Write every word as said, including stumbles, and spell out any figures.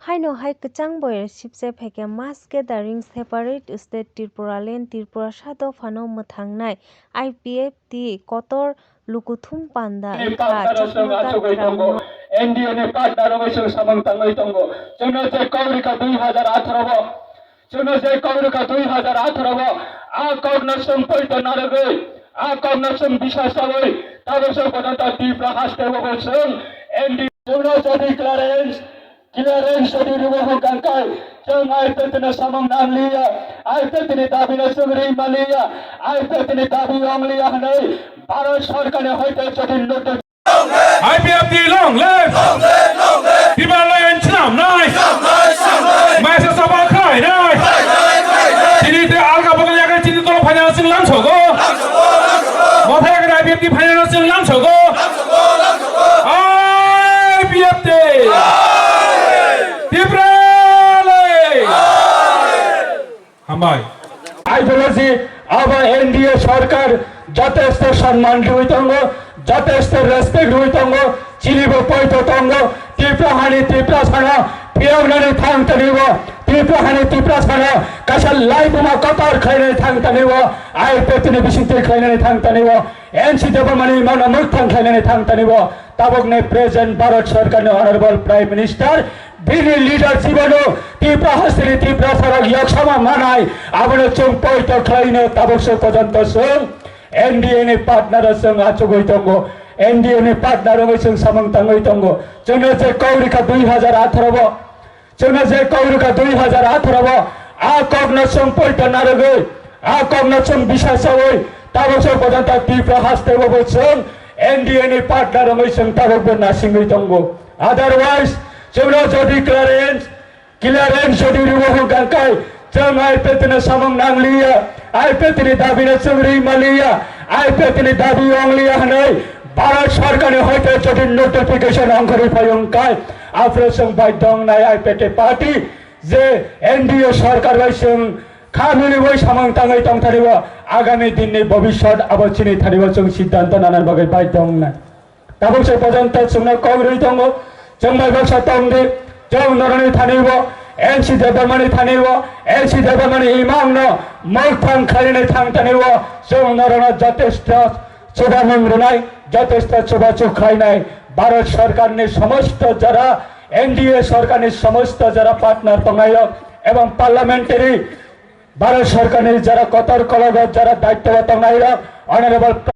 Haino hai kwchang boyar sibse phaikhe mass gathering separate state Tripuraland Tripura sa dophano mwthangnai I P F T kotor lukuthum panda N D A ni wngkha partner rok chwng Chakma achugwi tongo. N D A ni partner rok chwng samung tangwi tongo. Chwngno je Kaurika dui hazar atharo o, chwngno je Kaurika dui hazar atharo o, a kokno chwng poito narwgwi, a kokno chwng bisas chawi, tabuk chwng pojanta Tripura haste o bo chwng N D A chwngno jodi clearance Clearance jodi rwwi hwnkha khe, chwng I P F T ni samung nangliya, I P F T ni dabi no chwng rwi manliya, I P F T ni dabi wngliya hwnwi Bharat Sarkar ni hoite jodi notice I P F T long live! Tipraland swnamnai! Maisa saba khlainai! Tini te alga bagal yagra chini tolo phaina chwng lamsogo! Mothai yagra I P F T phaina chwng lamsogo! I P F T! Tipraland! Hambai. Ideology abo N D A sarkar jotesto sanman rwi tongo, jotesto respect rwi tongo, chini bo poito tongo, Tripura hani Tripura sano phiyoknani thang tonibo, Tripura hani Tripura sano kaisa laibuma kotor khlainani thang tonibo, I P F T ni bisingtwi khlainani thang tonibo, N C Debbarmani mano mwkhang khlainani thang tonibo, tabukni present Bharat sarkarni Honorable Prime Minister bini leadership ano Tripura hasteni Tripura sarok yoksama manai, abono chwng poito khlaino tabuk se pojonto chwng N D A ni partner o chwng achugwi tongo, N D A ni partner wngwi chwng samung tangwi tongo. Chwngno je Kaurika dui hazar atharo o, chwngno je Kaurika dui hazar atharo o, a kokno chwng poito narwgwi, a kokno chwng bisas chawi, tabuk se pojonto Tripura haste o bo chwng N D A ni partner wngwi chwng tabuk bo nasingwi tongo. Otherwise, chwngno jodi clearance, clearance jodi rwwi hwnkha khe, chwng I P F T no samung nangliya, I P F T ni dabi no chwng rwi manliya, I P F T ni dabi wngliya hwnwi Bharat sarkar ni hoite jodi notification ongkhorwi phai hwnkha khe, aphuru chwng baidhyo wngnai I P F T party je N D A sarkar bai chwng kha miliwi samung tangwi tongthanibo, agami dinni bobiswt abo chini thanibo chwng siddhanto nana bagwi baidhyo wngnai. Tabuk se pojonto chwngno kok rwi tongo, chwng bai baksa tong di, chwng norokni thanibo, N C Debbarmani thanibo, N C Debbarmani imangno mwkhang khlainani thang thanibo, chwng norokno jotesto chubanung rwnai, jotesto chubachu khlainai, Bharat sarkarni somosto jara, N D A sarkarni somosto jara partner tongnairok, ebong parliamentary Bharat sarkarni jara kotor kologo jara daityo tongnairok, Honorable